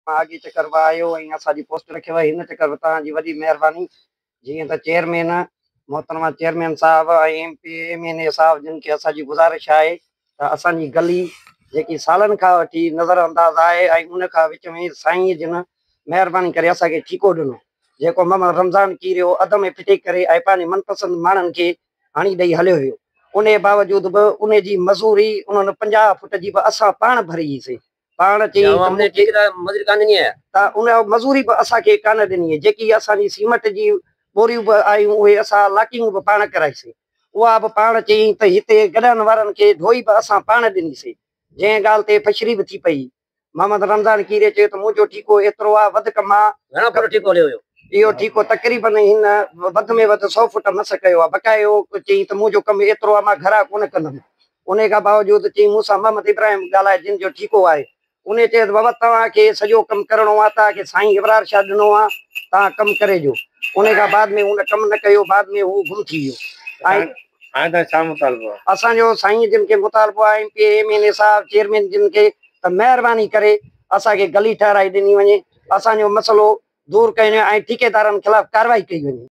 اڳي چڪر به آيو ۽ اسان جي پوسٽ رکيو آهي، هن چڪر به توهان جي وڏي مهرباني. جيئن ته چيئرمين محترمه چيئرمين صاحب ۽ M P M N A صاحب جن کي اسان جي گذارش آهي ته اسان جي گلي جيڪي سالن کان وٺي نظر انداز آهي ۽ ان کان وچ ۾ سائين جن مهرباني ڪري اسان کي ٺيڪو ڏنو، جيڪو محمد رمضان ڪيريو اڌ ۾ ڦٽي ڪري ۽ پنهنجي من پسند ماڻهن کي هڻي ڏئي هليو ويو. انهي باوجود به انهي جي مزوري انهن 50 فٽ جي به اسان پاڻ ڀري ئي سي. پاڻ چيائين ته مون کي ته ان مزوري به اسان کي ڪانه ڏني آهي، جيڪي اسان جي سيمٽ جي ٻوريون به آيون اهي اسان لاڪنگ به پاڻ ڪرائي سي، اها به پاڻ چيائين ته هتي گڏهن وارن کي ڍوئي به اسان پاڻ ڏني سي، جنهن ڳالهه تي ڦشري به ٿي پئي. محمد رمضان ڪيري چيو ته منهنجو ٺيڪو ايترو آهي وڌڪ مان. گهڻا فوٽ ٺيڪو هليو هيو؟ اهو ٺيڪو تقريبن هن وڌ ۾ وڌ 100 فوٽ مس ڪيو آهي، بقايو چيائين ته منهنجو ڪم ايترو آهي مان گهرا ڪونه ڪندم. انهيء کان باوجود چيائين مون سان محمد ابراهيم ڳالهائي جن جو ٺيڪو آهي. انهيء چيس بابا توهان کي سڄو ڪم ڪرڻو آهي، توهان کي سائين ابرار شاهه ڏنو آهي، توهان ڪم ڪري ڏيو. انهيء کان بعد ۾ هن ڪم نه ڪيو، بعد ۾ هو گم ٿي ويو ۽. هاڻي توهان ڇا مطالبو آهي؟ اسان جو سائين جن کي مطالبو آهي، M P A, M N A صاحب، چيئرمين جن کي ته مهرباني ڪري اسان کي گلي ٺهرائي ڏني وڃي، اسان جو مسئلو دور ڪيو وڃي ۽ ٺيڪيدارن خلاف ڪارروائي ڪئي وڃي.